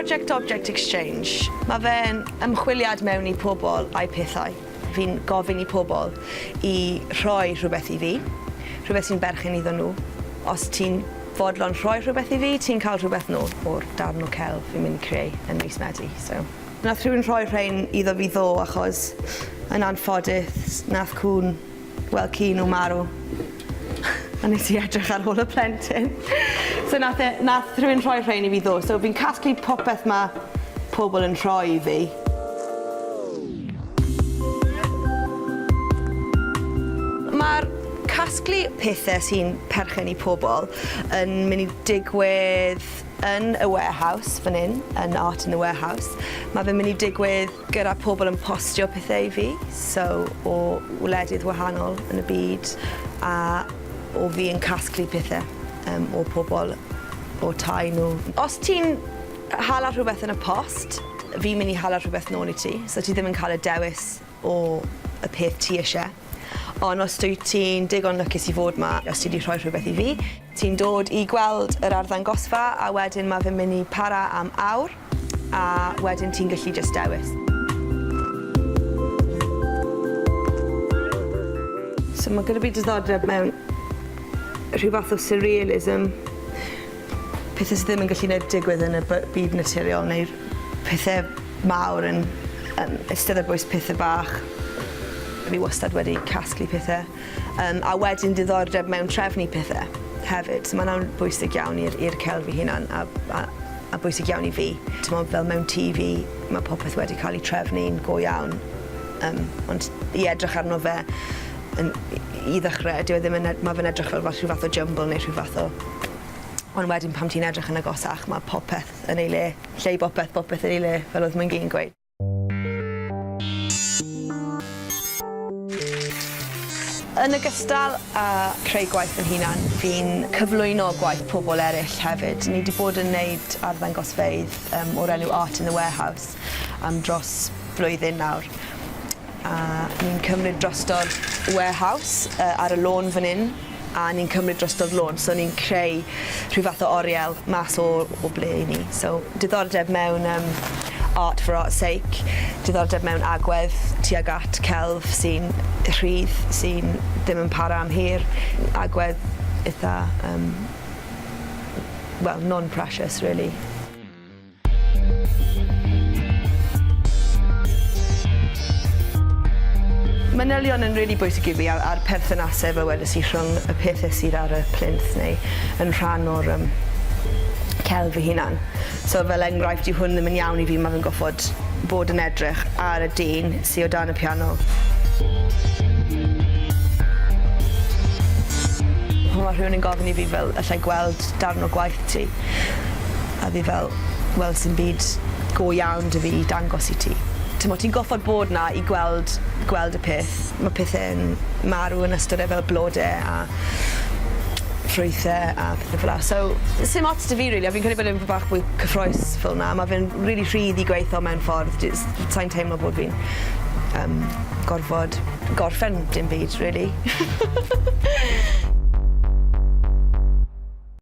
Prosiect Object Exchange, mae fe'n ymchwiliad mewn i pobl a'u pethau. Fi'n gofyn i pobl i rhoi rhywbeth i fi, rhywbeth sy'n berchen iddyn nhw. Os ti'n fodlon rhoi rhywbeth i fi, ti'n cael rhywbeth nôl o'r darn o celf fi'n mynd i creu yn mis Medi. So. Nath rhywun rhoi rhein iddo fi ddo achos yn anffodus nath cŵn wel ci nhw marw. A nes i edrych ar ôl y plentyn. So nath e nath rhywun rhoi rhein i fi ddo. So fi'n casglu popeth ma' pobl yn rhoi i fi. Ma'r casglu pethe sy'n perchen i pobol yn myn' i digwydd yn y warehouse fan 'yn, yn Art in the Warehouse. Ma' fe'n myn' i digwydd gyda pobol yn postio pethe i fi, so o wledydd wahanol yn y byd, a o fi yn casglu pethe yym o pobol o tai nw. Os ti'n hala rhwbeth yn y post, fi'n myn' i hala rhwbeth nôl i ti, so ti ddim yn ca'l y dewis o y peth ti isie. On' os dwyt ti'n digon lwcus i fod 'ma, os ti 'di rhoi rhwbeth i fi, ti'n dod i gweld yr arddangosfa a wedyn ma' fe'n myn' i para am awr a wedyn ti'n gallu jyst dewis. So ma' gyda fi diddordeb mewn rhyw fath o surrealism, pethe sy ddim yn gallu ne- digwydd yn y by- byd naturiol neu'r pethe mawr yn yn eistedd ar bwys pethe bach. Fi wastad wedi casglu pethe yym a wedyn diddordeb mewn trefnu pethe hefyd so ma' wnna'n bwysig iawn i'r i'r celf 'i hunan a a a bwysig iawn i fi. T'mod fel mewn tŷ fi ma' popeth wedi ca'l 'i trefnu'n go iawn yym ond i edrych arno fe yn i i ddechre dyw e ddim yn ed- ma' fe'n edrych fel fel rhyw fath o jymbl neu rhyw fath o ond wedyn pan ti'n edrych yn agosach ma' popeth yn ei le. Lle i bopeth, bopeth yn ei le, fel o'dd Mwngyn gweud. Yn ogystal â creu gwaith fy hunan, fi'n cyflwyno gwaith pobol eryll hefyd. Ni 'di bod yn neud arddangosfeydd yym o'r enw Art in the Warehouse am dros blwyddyn nawr. A ni'n cymryd drosto'r warehouse yy ar y lôn fan 'yn a ni'n cymryd drosto'r lôn so ni'n creu rhyw fath o oriel mas o o ble 'yn ni. So diddordeb mewn yym art for art's sake, diddordeb mewn agwedd tuag at celf sy'n rhydd, sy'n ddim yn para am hir, agwedd itha yym wel non-precious rili. Manylion yn rili bwysig i fi a a'r perthynase fel wedes i rhwng y pethe sydd ar y plinth neu yn rhan o'r yym celf ei hunan. So fel enghraifft dyw hwn ddim yn iawn i fi ma' fe'n goffod bod yn edrych ar y dyn sy o dan y piano. Pan ma' rhywun yn gofyn i fi fel allai gweld darn o gwaith ti a fi fel wel sim byd go iawn 'da fi i dangos i ti. T'mo' ti'n goffod bod 'na i gweld gweld y peth. Ma' pethe'n marw yn ystod e fel blode a ffrwythe a pethe fel 'a so sim ots 'da fi rili a fi'n credu bod e'n bach fwy cyffrous fel 'na ma' fe'n rili rhydd i gweitho mewn ffordd dwi s- sai'n teimlo bod fi'n yym gorfod gorffen dim byd rili.